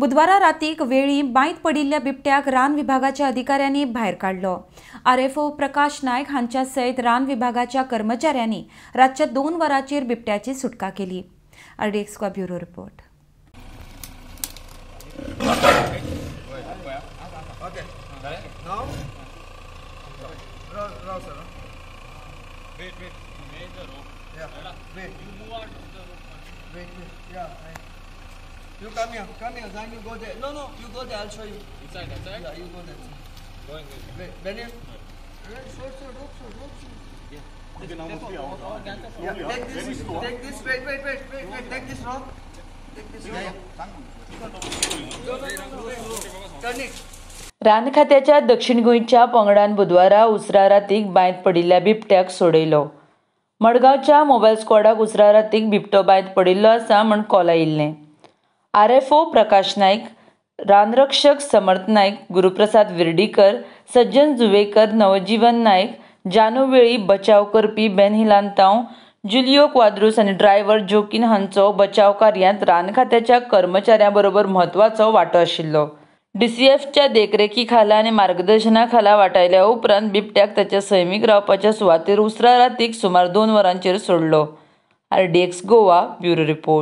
बुधवारा रातीक वेळी बांयत पडिल्ल्या बिबट्याक रान विभागाच्या अधिकाऱ्यांनी भायर काडलो. आरएफओ प्रकाश नायक हांच्या सयत रान विभागाच्या कर्मचाऱ्यांनी रातच्या 2 वरांचेर बिबट्याची सुटका केली. RDX bureau report. Okay. Now, Rao sir. Wait, wait. Where's the rope? Yeah. Wait. You move out of the rope. Wait, wait. Yeah. Right. You come here. Come here. Then you go there. No, no. You go there. I'll show you. Inside, inside. Yeah, you go there. Going. Wait, Daniel. Right, short, short, rope, short, rope, short. Yeah. Yeah. Take this. Take this. Wait, wait, wait, wait, wait. Take this rope. Take this rope. No, no, no, no. Turn it. रान खात्याच्या दक्षिण गोंयच्या पंगडान बुधवारा उसरा रातीक बांयत पडिल्ल्या बिबट्याक सोडयलो. मडगांवच्या मोबायल स्क्वॉडाक उसरा रातीक बिबटो बांयत पडिल्लो आसा म्हूण कॉल आयिल्लें. आरएफओ प्रकाश नायक, रानरक्षक समर्थ नायक, गुरुप्रसाद विर्डीकर, सज्जन जुवेकर, नवजीवन नायक, जानू वेळी, बचाव करपी बेन हिलांतांव, जुलियो क्वाद्रुस आनी ड्रायव्हर जोकीन हांचो बचाव कार्यांत रान खात्याच्या कर्मचाऱ्यां बरोबर म्हत्वाचो वांटो आशिल्लो. डीसीएफच्या देखरेखी खाला आनी मार्गदर्शना खाला वाटायल्या उपरांत बिबट्याक ताच्या सैमीक रावपाच्या सुवातेर उसरा रातीक सुमार 2 वरांचेर सोडलो. RDX Goa bureau report.